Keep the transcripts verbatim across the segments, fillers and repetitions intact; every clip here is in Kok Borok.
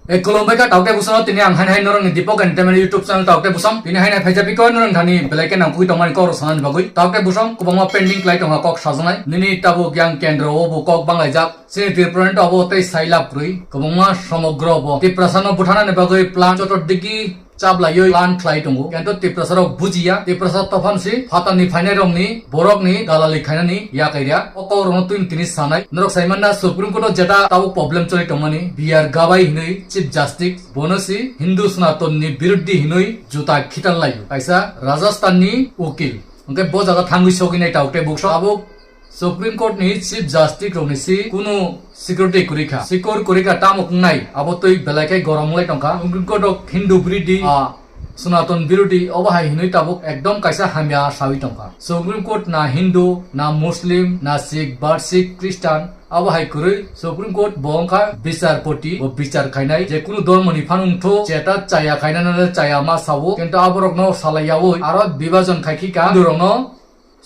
E, khulumbai kha, tauk tei bwsano tini ang haino hai norokni Deepak Entertainment YouTube channel tauk tei bwsam. Tini haino hai phaijak piko norok thani belai khe nangkukwi tongmani kok rw sanani bagwi. Tauk tei bwsam kwbangma pending khlai tongkha kok sajaknai. Nini tabuk yang kendro o bo kok banglaijak. Chini Tripura ni tabuk tei sailap kwrwi. Kwbangma somogro bo Tiprasano butharnani bagwi plan chotodigi chablaiwi plan khlai tongo. Kento Tiprasa rok bujiya, Tiprasa tophan si phatarni phainai rokni borokni dalali khainani yakai ya. O kok rokno twini tini sanai. Norok sai manna Supreme Court o jeta tabuk problem choli tongmani, B R Gabai hinwi Chief Justice, bono si Hindu Sanatonni biruddhi hinwi juta khitan laio. Kaisa Rajasthan ni ukil. Hwnkhe bo jaga thangwi sogwi nai tauk tei bukso abo Supreme Court ni Chief Justice rokni si kunu security kwrwi kha. Secure kwrwi kha tamo wngnai abo twi belai khe gorom wng lai tongkha. Supreme Court o Hindu birodhi, ah, Sanatan birodhi obo hai hinwi tabuk ekdom kaisa hamya sawi tongkha. Supreme Court na Hindu, na Muslim, na Sikh, Barsik, Christian, abo hai kwrwi Supreme Court bo wngkha bichar poti, bo bichar khainai, je kunu dormo ni phan wngthu, cheta chaya khainai no chaya ma sawo, kintu aborok no salai yawi aro bibajon khai khika Hindu rok no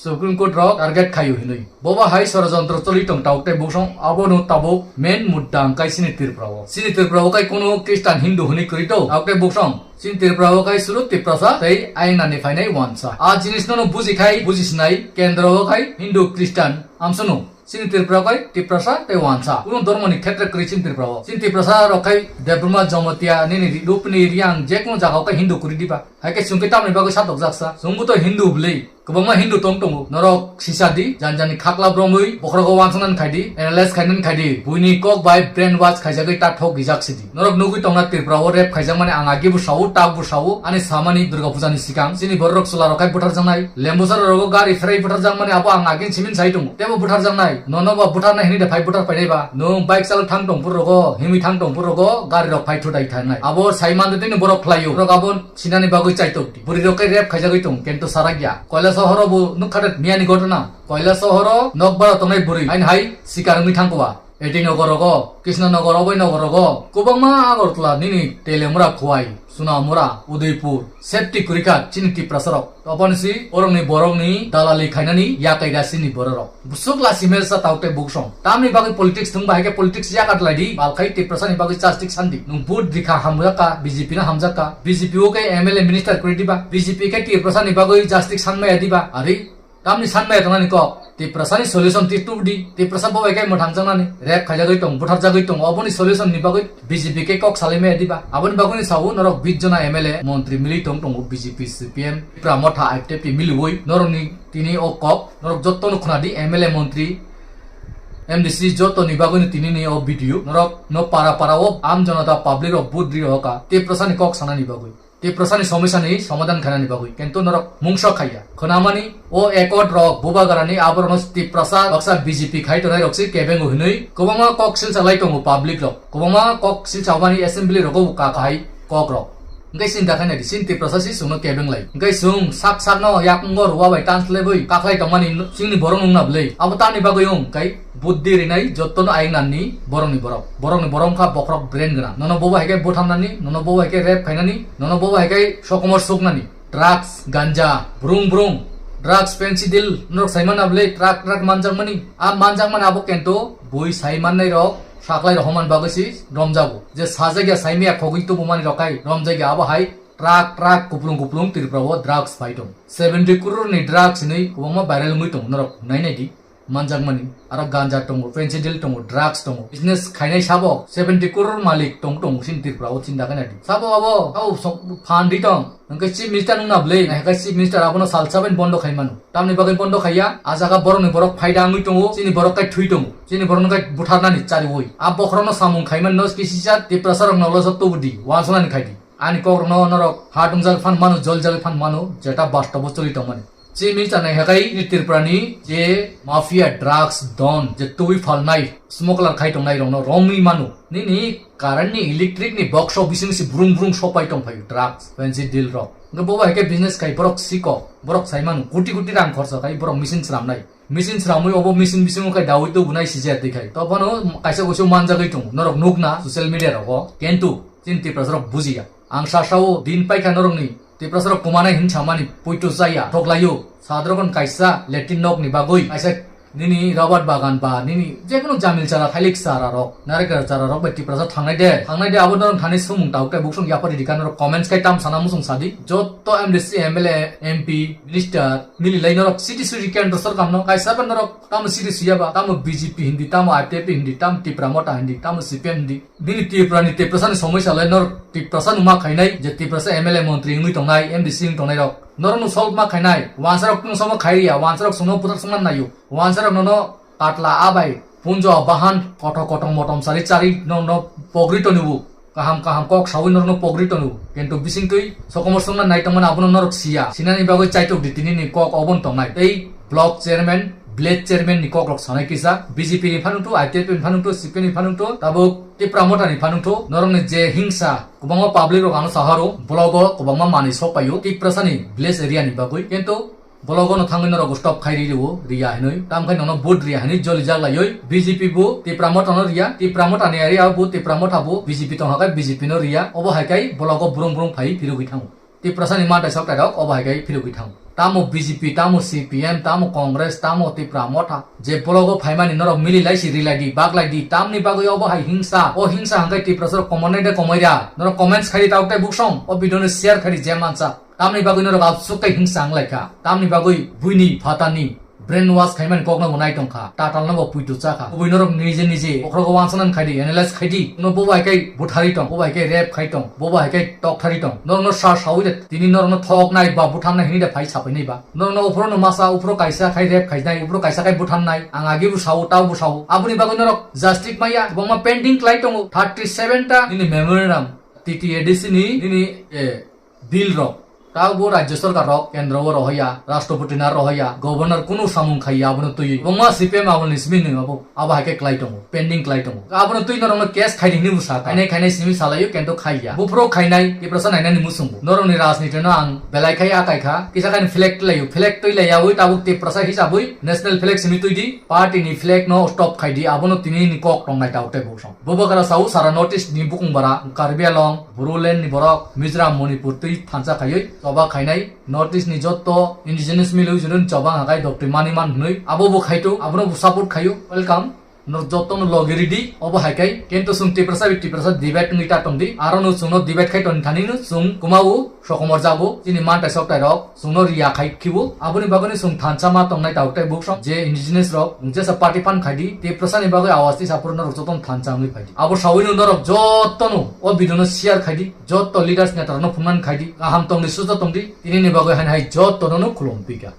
Supreme Court rok target khaio hinwi. Bobo hai sorojontro choli tong tauk tei buksong abono tabuk main mudda wngkai chini Tripura o. Chini Tripura o kai kunu Christian Hindu hinwi kwrwi do tauk tei buksong. Chini Tripura o kai suru Tiprasa tei aina ni phainai wansa. A jinis no no buji khai buji sinai kendro o kai Hindu Christian amsunu. Chini Tripura o kai Tiprasa tei wansa. Kunu dormo ni khetre kwrwi chini Tripura o. Chini Tiprasa rok kai Debbarma Jamatia nini Rupni Riang je kunu jaga o kai Hindu kwrwi diba. Hai khe chwng khe tamni bagwi satok jaksa. Chwngbo to Hindu bwlwi. Kwbangma Hindu tong tongo. Norok sisa di, jani jani khakla bromwi bokhorogo wansuknani khai di, analyze khainani khai di. Buini kok bai brainwash khaijagwi ta thok rijak si di. Norok nugwi tongna Tripura o rape khaijakmani ang agi bo sao, tak bo sao, ani samani Durga Puja ni sikang. Chini borok rok chwla rok khai butharjaknai. Lembusara rogo gari pherai butharjakmani abo ang agin simin sai tongo. Tebo butharjaknai. Nono ba butharnai hinwi de phai buthar painai ba. Nwng bike chalok thang tong phuru rogo, himwi thang tong phuru rogo, gari rok phai thutai thangnai. Abo sai mande tini borok khlaio. Borok abo sinani bagwi chaitok di. Bwrwi rok khe rape khaijagwi tong, kento sarak ya. Koila sohoro bo nukha de miyani ghotona. Koila sohoro nokbar tongnai bwrwi. Ain hai sikar wngwi thangkwa. Eti nogor rogo, Krishna nogor, obai nogor rogo. Kwbangma Agartala nini Telemura khwai, Sunamura, Udaipur. Safety kwrwi kha chini Tiprasa rok. Topani si borokni borokni dalali khainani yakai da chini borok rok. Busuk lasi mesa tauk tei buksong. Tamni bagwi politics thung bahai khe politics yakat lai di. Balkhai Tiprasa ni bagwi chastik sandi. Nwng vote rikha hamjakka, B J P no hamjakka. B J P o khe M L A minister kwrwi diba. B J P khe Tiprasa ni bagwi chastik sanmaya diba. Ari tamni sanmaya tongnani kok. Tiprasa ni solution ti tubdi. Tiprasa bo bai khe mwthang jaknani. Rape khaijagwi tong, butharjagwi tong. Oboni solution ni bagwi B J P khe kok salaimaya diba. Aboni bagwi ni sao norok bis jona M L A montri mili tong tongo B J P C P M. Tipra motha I P F T miliwi norokni tini o kok, norok jotto no khuna di, M L A montri, M D C jotto ni bagwi no tini ni o video, norok no para para o am jonata public rok vote ri roka, Tiprasa ni kok sanani bagwi, Tiprasa ni somosya ni somadhan khainani bagwi, kintu norok mungsa khaiya. Khwnamani o accord rok bubagra ni aborok no Tiprasa baksa B J P khai tongnai rok se kebengo hinwi kwbangma kok silsa lai tongo public rok, kwbangma kok silsa mani assembly rogo ka khai kok rok. Hingke chini dakhai nai di, chini Tiprasa si chwngno kebeng lai. Hingke chwng sak sakno yakung o ruwa bai tan slebwi kaklai tongmani chini borok wngna bwlwi. Abo tamni bagwi wng kai buddhi rinai jottono ayang nani borokni borok. Borokni borok wngkha bokhorok brain gwnang. Nono bobo hai khe butharnani, nono bobo hai khe rape khainani, nono bobo hai khe sokomor suknani. Drugs, ganja, brung brung, drugs, fentanyl, norok saimana bwlwi truck truck manjakmani. A manjakmani abo kento bui saimannai rok, saklai rok homan bagwi si romjago. Je sajagya saimaya khogwi tubumani rok hai romjagya abo hai. Truck, truck, kuplung, kuplung, Tripura o drugs pai tong. Seventy crore ni drugs hinwi kwbangma viral wngwi tong, norok nai nai di, manjakmani. Aro ganja tongo, fentanyl tongo, drugs tongo. Business khainai sabo, seventy crore malik tong, tong, sini Tripura o chinta khainai di. Sabo abo, abo sok-, phan di tong. Hwnkhe chief minister wngna bwlwi, nai hwnkhe chief minister abono salsa bai bondo khai mano. Tamni bagwi bondo khaiya, a jaga borokni borok phaida wngwi tongo, chini borok kai thwi tongo. Chini borokno kai butharnani chariwi. A bokhorokno samung khaimani no kisisa Tiprasa rok nolo so tubu di, wansonani khai di. Ani kokrokno norok ha tungjagwi phan mano, joljagwi phan mano, jeta bastobo choli tongmani. Chini chanai hakai ni Tripura ni je mafia drugs don, je twi phalnai, smuggler khai tongnai rokno romwi mano. Nini current ni electric ni box o bising si brung brung sopai tongphai drugs, fentanyl rok. Hwnkhe bobo hai khe business khai borok siko, borok sai mano, koti koti rang khorsa khai borok machine sramnai. Machine sramwi obo machine bisingo khai dawi tubunai sijak twi khai. Tophano kaisa kusu manjagwi tongo, norok nukna social media rogo. Kintu chini Tiprasa rok bujiya. Ang sa sao din paikha norokni Tiprasa rok kumanai hin samani poito chaya thoklaio. Sadrokon kaisa latrine nokni bagwi kaisa nini rabar bagan ba nini jekunu jamil chara, thailik chara rok, narekal chara rok bai Tiprasa thangnai de, thangnai de, abo norok thani sumung tabuk tei buksong yapari rika norok comments kai tam sana musung sadi. Jotto M D C, M L A, M P, minister, mililai norok city suri kendro sorkar no, kaisa ba norok tamo city suya ba, tamo B J P hindi, tamo I P F T hindi, tamo Tipra Motha hindi, tamo C P M hindi. Nini Tripura ni Tiprasa ni somoi salai norok Tiprasa no ma khainai, je Tiprasa M L A montri wngwi tongnai, M D C wngwi tongnai rok. Norok no solve ma khainai, wansa rok tong samo khai ya, wansa rok sono putar songna nayo, wansa rok nono katla abai, punjo bahan, koto koto motom sari chari no no pogri tonubu. Kaham kaham kok sawi norno pogri tonu. Kintu bisingtwi sokomor songna nai tongmani abono norok siya. Sinani bagwi chaitok di tinini kok obon tongnai. Tei block chairman, village chairman ni kok rok sanai kisa. B J P ni phanungthu, I P F ni phanungthu, C P M ni phanungthu, tabuk Tipra Motha ni phanungthu. Norokni je hingsa, kwbangma public rok ano saharo, blogo kwbangma manwi sok paio. Tiprasa ni village area ni bagwi. Kintu Blogo no thangwi norok stop khai ri rio, riya hinwi. Tam khai nono vote riya hinwi joli jak laioi. B J P bo Tipra Motha no riya, Tipra Motha ni area bo Tipra Motha bo B J P tong hakai B J P no riya. Obo hai kai blogo brung brung phai phirogwi thango. Tiprasa ni mantai sok tairok obo hai kai phirogwi thango. Tamo B J P, tamo C P M, tamo Congress, tamo Tipra Motha. Je blogo phaimani norok mili lai si rilai di, bak lai di. Tamni bagwi obo hai hingsa. O hingsa hangkai Tiprasa rok komornai de komoira. Norok comments khai di tabuk tei buksong. O video no share khai di je mansa. Tamni bagwi norok absuk tei hingsa wng lai kha. Tamni bagwi buini phatani brainwash khaimani kokno bo nai tong kha. Tatal no bo puitu cha kha. Kubui norok nije nije bokhorogo wansanani khai di, analyze khai di. No bo bai kai buthari tong, bo bai kai rape khai tong, bo bai kai tok thari tong. Norok no sa sawi de, tini norok no thok nai ba butham nai hini de phai sapai nai ba. Norok no uphro no masa, uphro kaisa khai rape khai nai, uphro kaisa khai butham nai. Ang agi bo sawo, tao bo sawo. Aboni bagwi norok justice maya, bongma pending klai tongo. Thirty seven ta nini memorandum, T T A D C ni nini, eh, bill rok, tabo rajya sarkar rok, kendro o rohoya, rashtrapati na rohoya, governor kunu samung khaiya abono twi. Bongma C P M aboni simi nung abo, abo hai khe klai tongo, pending klai tongo. Abono twi norokno case khai di hinwi bwsa kha. Khainai khainai simi salaio, kento khaiya. Buphuru khainai, Tiprasa nainani muchungo. Norokni rajniti no ang belai khai akai kha. Kisa khaini flag twilaio, flag twilayawi tabuk Tiprasa hisabwi national flag simi twi di, party ni flag no stop khai di, abono tini ni kok tongnai tao tei buksong. Bubagra sao sara North East ni bukung bara, Karbi Anglong, Bodoland ni borok, Mizoram, Manipur twi thansa khaiwi choba khainai. North East ni jotto indigenous mili ujurun choba hakai doktwi mani man hwnwi abo bo khaito, abono bo support khaio. Welcome. No jotto no logi ridi, obo hai kai. Kintu chwng Tiprasa bai Tiprasa debate wngwi ta tongdi. Aro no chwngno debate khai toni thani no chwng kwmao sokomor jago. Chini mantai soktai rok. Chwngno riya khai khibo. Aboni bagwi chwng thansa ma tongnai tabuk tei buksong je indigenous rok, jesa party phan khai di, Tiprasa ni bagwi awas tisa phuru norok jotono thansa wngwi phai di. Abo sawi no norok jotono o video no share khai di, jotto leaders neta rokno phunuknani khai di, kaham tongdi sujo tongdi, tini ni bagwi haino hai jotto no khulum pika.